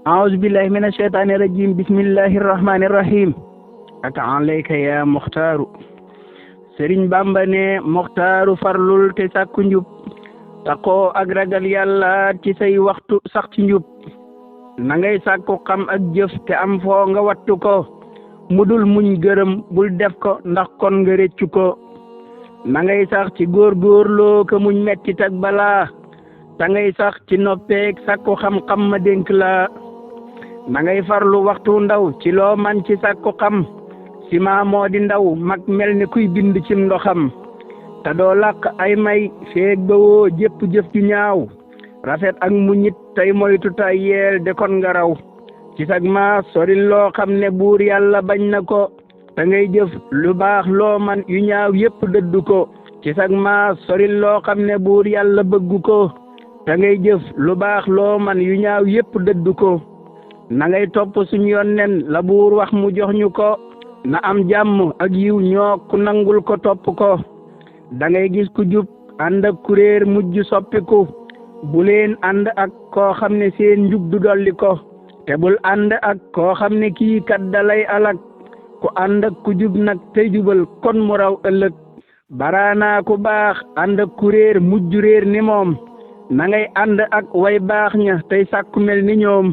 أعوذ بالله من الشيطان الرجيم بسم الله الرحمن الرحيم aka alayka ya muxtaaru Sëriñ Bamba ne muxtaaru farlul te sàkku njub taxoo ak ragal yàlla ci say waxtu sax ci njub na ngay sàkku xam ak jëf te am foo nga wattu ko mudul muñ gërëm bul def ko ndax kon nga réccu ko na ngay sax ci góorgóorloo ko muñ mettit ak balaa ta ngay sax ci noppeek sàkku xam-xam ma dénk la na ngay farlu waxtu ndaw ci loo man ci sàkku xam sima moo di ndaw mag mel ni kuy bind ci ndoxam te doo làq ay may feeg ba woo jëpp jëf ju ñaaw rafet ak muñit tey moytu tay yeel de kon nga raw ci sag ma soril loo xam ne buur yàlla bañ na ko te ngay jëf lu baax loo man yu ñaaw yépp dëddu ko ci sag ma soril loo xam ne buur yàlla bëggu ko te ngay jëf lu baax loo man yu ñaaw yépp dëddu ko na ngay topp suñu yónneen la buur wax mu jox ñu ko na am jàmm ak yiw ñoo ku nangul ko topp ko da ngay gis ku jub ànd ak kuréer mujj soppiku bu leen ànd ak koo xam ne seen njub du dolli ko te bul ànd ak koo xam ne kii kat dalay alak ku ànd ak ku jub nag tey jubal kon mu raw ëllëg baraana ku baax ànd ak kuréer mujj réer ni moom na ngay ànd ak way baax ña tey sàkku mel ni ñoom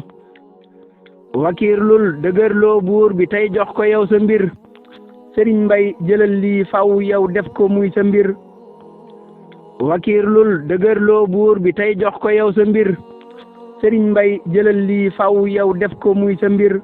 wakiirlul dëgërloo buur bi tey jox ko yow sa mbir Sëriñ Mbay jëlal lii faw yow def ko muy sa mbir wakiirlul dëgërloo buur bi tey jox ko yow sa mbir Sëriñ Mbay jëlal lii faw yow def ko muy sa mbir